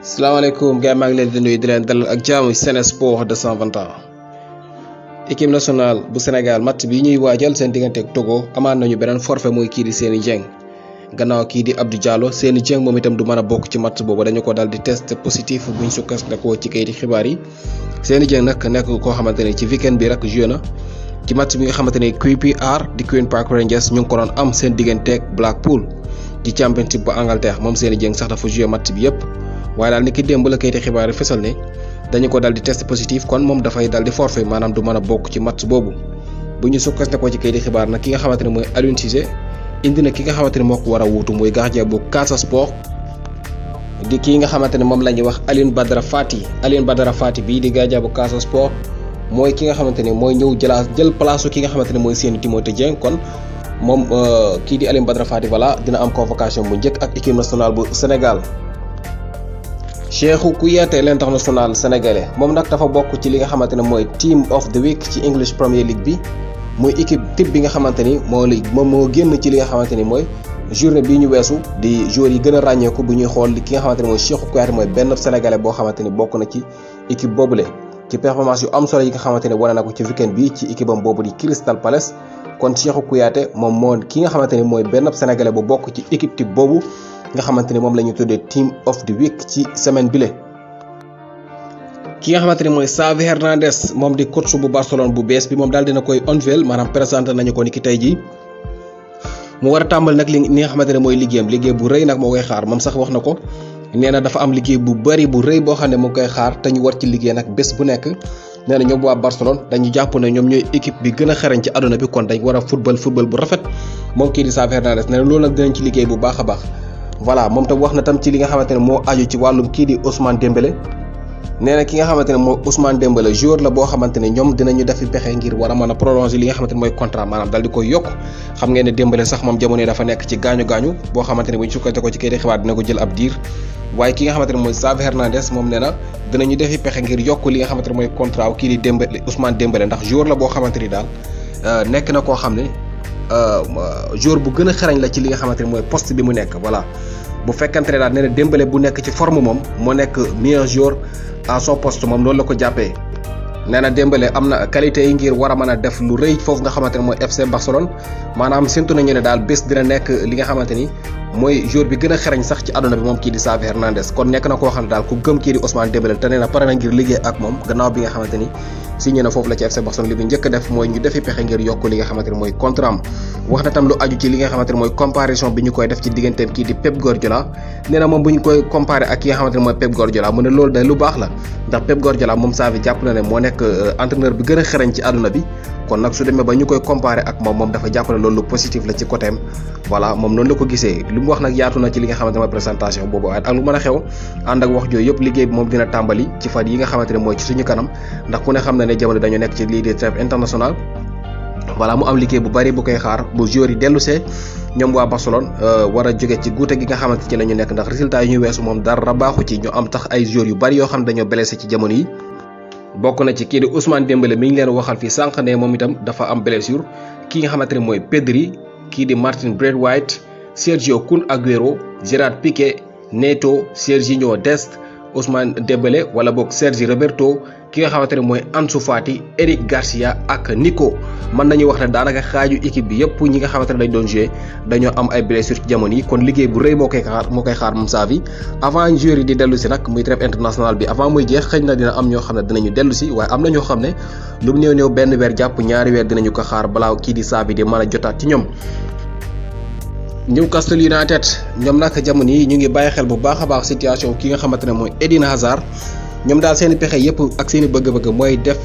salaamaaleykum gars maa ngi leen di nuyu di leen dalal ak jaamu Sen Sports 221 équipe nationale bu Sénégal match bi ñuy waajal seen diggante ak Togo amaan nañu beneen forfait mooy kii di Seny Dieng gannaaw kii di Abdoulaye Diallo Seny Dieng moom itam du mën a bokk ci match boobu dañu ko daal di test positif buñ sukkandikoo ci kayiti xibaar yi Seny Dieng nag nekk koo xamante ne ci weekend bi rek joué na ci match bi nga xamante ne QPR di Queen Park Rangers ñu ngi ko doon am seen digganteeg Blackpool ci championship bu Angleterre moom Seny Dieng sax dafa joué match bi yëpp. waaye daal ni ki démb la kayiti xibaar yi fesal ne dañu ko dal di test positif kon moom dafay dal di forfait maanaam du mën a bokk ci match boobu bu ñu sukkandikoo ci kayiti xibaar nag ki nga xamante ne mooy Aliou indi na ki nga xamante ne moo ko war a wuutu muy gardien bu Sen Sports di kii nga xamante ne moom la ñuy wax Badara Faty bii di gardien bu Sen Sports mooy ki nga xamante ne mooy ñëw jël place ki nga xamante ne mooy Seny Dieng kon moom kii di Badara Faty voilà dina am convocation bu njëkk ak équipe nationale bu Sénégal. Cheikhou Kouyaté l'international sénégalais moom nag dafa bokk ci li nga xamante ne mooy team of the week ci English Premier League bi muy équipe type bi nga xamante ni moo génn ci li nga xamante ni mooy journée bii ñu weesu di joueurs yi gën a ràññeeku bu ñuy xool ki nga xamante ne mooy Cheikhou Kouyaté mooy benn sénégalais boo xamante ni bokk na ci équipe boobule ci performance yu am solo yi nga xamante ne wane na ko ci weekend bi ci équipe am boobu di Crystal Palace kon Cheikhou Kouyaté moom moo ki nga xamante ni mooy benn sénégalais bu bokk ci équipe type boobu nga xamante ne moom la ñu tuddee team of the week ci semaine bile. ki nga xamante ne mooy Xavi Hernandez moom di coach bu Barcelone bu bees bi moom daal dina koy unveil maanaam présenté nañu ko ni ki tey jii mu war a tàmbal nag li nga xamante ne mooy liggéey bu rëy nag moo koy xaar moom sax wax na ko nee na dafa am liggéey bu bëri bu rëy boo xam ne mu ngi koy xaar te ñu war ci liggéey nag bés bu nekk nee na ñoom waa Barcelone dañu jàpp ne ñoom ñooy équipe bi gën a xarañ ci àdduna bi kon dañ war a football bu rafet moom kii di Xavi Hernandez nee na loolu nag dinañ ci liggéey bu baax a baax. voilà moom tam wax na tam ci li nga xamante ne moo aju ci wàllum kii di Ousmane Dembelé nee na ki nga xamante ne mooy Ousmane Dembélé joueur la boo xamante ne ñoom dinañu defi pexe ngir war a mën a prolonger li nga xamante ne mooy contrat maanaam dal di koy yokk xam ngeen ne Dembélé sax moom jamono yi dafa nekk ci gaañu boo xamante ne bu ñu sukkandikoo ci kayiti xibaar dina ko jël ab diir waaye ki nga xamante ne mooy Xavi Hernandez moom nee na dinañu defi pexe ngir yokk li nga xamante ne mooy contrat kii di Dembélé Ousmane Dembélé ndax joueur la boo xamante ni daal nekk na koo xam ne joueur bu gën a xarañ la ci li nga xamante ne mooy poste bi mu nekk voilà bu fekkante ne daal nee na Dembélé bu nekk ci forme moom moo nekk meilleur joueur à son poste moom loolu la ko jàppee nee na Dembélé am na qualité yi ngir war a mën a def lu rëy foofu nga xamante ne mooy FC Barcelone maanaam séntu nañu ne daal bés dina nekk li nga xamante ni mooy joueur bi gën a xarañ sax ci àdduna bi moom kii di Xavi Hernandez kon nekk na koo xam ne daal ku gëm kii di Ousmane Dembélé te nee na pare na ngir liggéey ak moom gannaaw bi nga xamante ni signé na foofu la ci FC Barcelone li bu njëkk a def mooy ñu defi pexe ngir yokk li nga xamante ne mooy contrat am wax na tam lu aju ci li nga xamante ne mooy comparaison bi ñu koy def ci digganteem kii di Pep Guardiola nee na moom bu ñu koy comparé ak ki nga xamante ne mooy Pep Guardiola mu ne loolu day lu baax la ndax Pep Guardiola moom Xavi jàpp na ne moo nekk entraîneur bi gën a xarañ ci àdduna bi kon nag su demee ba ñu koy comparé ak moom dafa jàpp ne loolu lu positif la ci côté am voilà moom noonu la ko gisee li mu wax nag yaatu na ci li nga xamante ne mooy présentation boobu waaye ak lu mën a xew ànd ak wax jooyu yëpp liggéey bi moom dina tàmbali ci fan yi nga xamante ne mooy ci suñu kanam ndax ku ne xam na ne jamono dañu nekk ci lii di trêve international voilà mu am liggéey bu bari bu koy xaar bu joueurs yi dellusee ñoom waa Barcelone war a jóge ci guute gi nga xamante ci la ñu nekk ndax résultat yi ñu weesu moom dara baaxu ci ñu am tax ay joueurs yu bari yoo xam ne dañoo blessé ci jamono yi bokk na ci kii di Ousmane Dembélé mi ngi leen waxal fii sànq ne moom itam dafa am blessure ki nga xamante ne mooy Pedri kii di Martin Braithwaite Sergio Kun Aguero Gérard Piqué Neto Serginho Dest Ousmane Dembélé wala boog Sergi Roberto ki nga xamante ne mooy Ansu Fati Eric Garcia ak Nico mën nañu wax ne daanaka xaaju équipe bi yëpp ñi nga xamante ne dañ doon joué dañoo am ay blessures ci jamono yi kon liggéey bu rëy moo koy xaar moom Xavi avant joueurs yi di dellu si nag muy trêve international bi avant muy jeex xëy na dina am ñoo xam ne dinañu dellu si waaye am na ñoo xam ne lu mu néew benn weer jàpp ñaari weer dinañu ko xaar balaa kii di Xavi di mën a jotaat ci ñoom. Newcastle United ñoom nag jamono yi ñu ngi bàyyi xel bu baax a baax situation ki nga xamante ne mooy Eden Hazard ñoom daal seen i pexe yëpp ak seen i bëgg-bëgg mooy def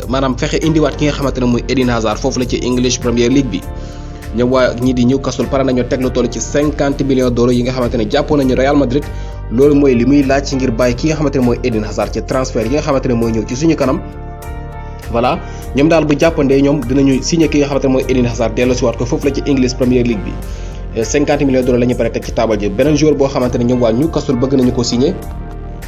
maanaam fexe indiwaat ki nga xamante ne mooy Eden Hazard foofu la ci English Premier League bi ñoom waa ñii di Newcastle pare nañoo teg lu toll ci 50 millions d'euros yi nga xamante ne jàppoon nañu Real Madrid loolu mooy li muy laaj ci ngir bàyyi ki nga xamante ne mooy Eden Hazard ci transfert yi nga xamante ne mooy ñëw ci suñu kanam voilà ñoom daal bu jàppandee ñoom dinañu signé ki nga xamante ne mooy Eden Hazard delloosiwaat ko foofu la ci English Premier League bi 50 millions d'euros la ñu pare teg ci taabal ji beneen joueur boo xamante ne ñoom waa Newcastle bëgg nañu ko signé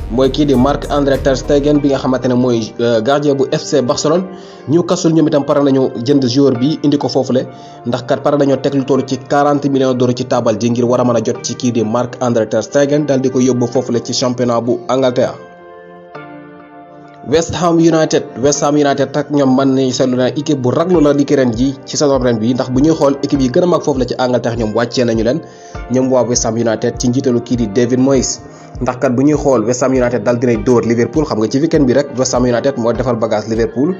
mooy kii di Marc-André ter Stegen bi nga xamante ne mooy gardien bu FC Barcelone. Newcastle ñoom itam pare nañu jënd joueur bi indi ko foofule ndax kat pare nañoo teg lu toll ci 40 millions d'euros ci taabal ji ngir war a mën a jot ci kii di Marc-André ter Stegen daal di ko yóbbu foofule ci championnat bu Angleterre. West Ham United ak ñoom mën nañu seetlu na équipe bu raglu la di ki ren ji ci saison ren bi ndax bu ñuy xool équipe yi gën a mag foofu la ci Angleterre ñoom wàccee nañu leen ñoom waa West Ham United ci njiitalu kii di David Moyes ndax kat bu ñuy xool West Ham United daal dinay dóor Liverpool xam nga ci weekend bi rek West Ham United moo defal bagage Liverpool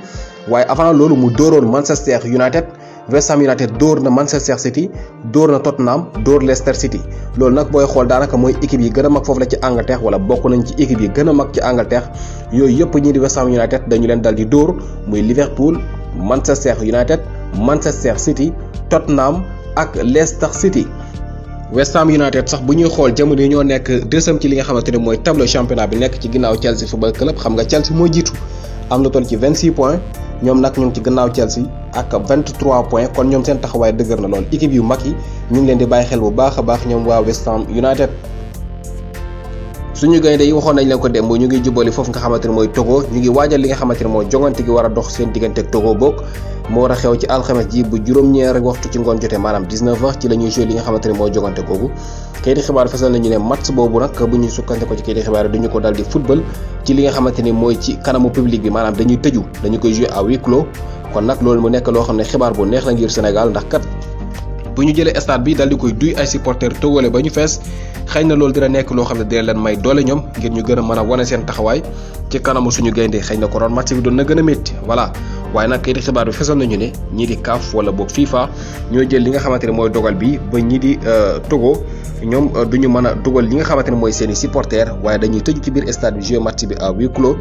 waaye avant loolu mu dóoroon Manchester United. West Ham United dóor na Manchester City dóor na Tottenham dóor Leicester City loolu nag booy xool daanaka mooy équipe yi gën a mag foofu la ci Angleterre wala bokk nañ ci équipe yi gën a mag ci Angleterre yooyu yëpp ñii di West Ham United dañu leen dal di dóor muy Liverpool Manchester United Manchester City Tottenham ak Leicester City. West Ham United sax bu ñuy xool jamono yi ñoo nekk deuxième ci li nga xamante ne mooy tableau championnat bi nekk ci ginnaaw Chelsea Football Club xam nga Chelsea moo jiitu am lu toll ci 26 points ñoom nag ñu ngi ci gannaaw Chelsea ak 23 points kon ñoom seen taxawaay dëgër na lool équipe yu mag yi ñu ngi leen di bàyyi xel bu baax a baax ñoom waa West Ham United. suñu gaynde yi waxoon nañ leen ko démb ñu ngi jubali foofu nga xamante ne mooy Togo ñu ngi waajal li nga xamante ne mooy jongante gi war a dox seen diggante ak Togo bokk moo war a xew ci alxames ji bu juróom-ñeeri waxtu ci ngoon jotee maanaam 19h ci la ñuy joué li nga xamante ne mooy jongante googu kayiti xibaar fesal nañu ne match boobu nag bu ñuy sukkante ko ci kayiti xibaar yi duñu ko dal di football ci li nga xamante ni mooy ci kanamu public bi maanaam dañuy tëju dañu koy joué à huis clos kon nag loolu mu nekk loo xam ne xibaar bu neex la ngir Sénégal ndax kat bu ñu jëlee stade bi dal di koy duy ay supporters togolais ba ñu fees xëy na loolu dina nekk loo xam ne dina leen may doole ñoom ngir ñu gën a mën a wane seen taxawaay ci kanamu suñu gaynde xëy na ko doon match bi doon na gën a métti voilà waaye nag kayiti xibaar bi fesal nañu ne ñii di CAF wala boog FIFA ñoo jël li nga xamante ne mooy dogal bi ba ñii di Togo ñoom duñu mën a dugal li nga xamante ne mooy seen i supporters waaye dañuy tëju ci biir stade bi jouer match bi à huis clos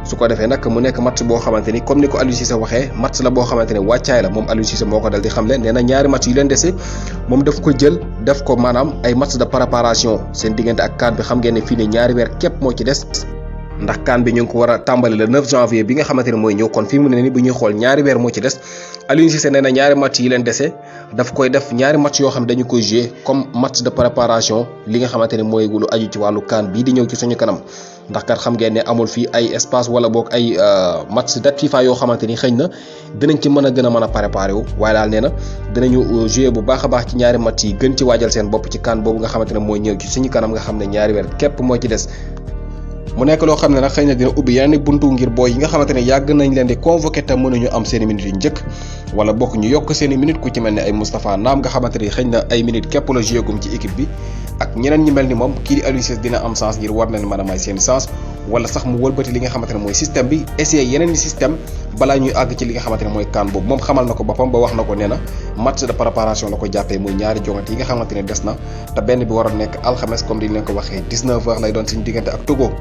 su ko defee nag mu nekk match boo xamante ni comme ni ko Aliou Cissé waxee match la boo xamante ne wàccaay la moom Aliou Cissé moo ko dal di xamle nee na ñaari match yu leen dese moom daf ko jël def ko maanaam ay match de préparation seen diggante ak CAN bi xam ngeen ne fii ne ñaari weer képp moo ci des ndax CAN bi ñu ngi ko war a tàmbali le 9 janvier bi nga xamante ne mooy ñëw kon fii mu ne ni bu ñuy xool ñaari weer moo ci des Aliou Cissé nee na ñaari match yi leen dese daf koy def ñaari match yoo xam ne dañu koy jouer comme match de préparation li nga xamante ne mooy lu aju ci wàllu CAN bii di ñëw ci suñu kanam ndax kat xam ngeen ne amul fii ay espace wala boog ay match date FIFA yoo xamante ni xëy na dinañ ci mën a gën a mën a préparé wu waaye daal nee na dinañu jouer bu baax a baax ci ñaari match yi gën ci waajal seen bopp ci CAN boobu nga xamante ne mooy ñëw ci suñu kanam nga xam ne ñaari weer képp moo ci des mu nekk loo xam ne nag xëy na dina ubbi yeneen buntu ngir booy yi nga xamante ne yàgg nañ leen di convoqué te mënuñu am seen i minutes yu njëkk wala bokk ñu yokk seen i minutes ku ci mel ne ay Moustapha Naam nga xamante ne xëy na ay minutes képp la joué gum ci équipe bi ak ñeneen ñi mel ni moom kii di Aliou Cissé dina am chance ngir war leen mën a may seen chance wala sax mu wëlbati li nga xamante ne mooy système bi essayer yeneen i système balaa ñuy àgg ci li nga xamante ne mooy CAN boobu moom xamal na ko boppam ba wax na ko nee na match de préparation la ko jàppee muy ñaari jongante yi nga xamante ne des na te benn bi waroon nekk alxames comme di leen ko waxee 19h lay doon suñu diggante ak Togo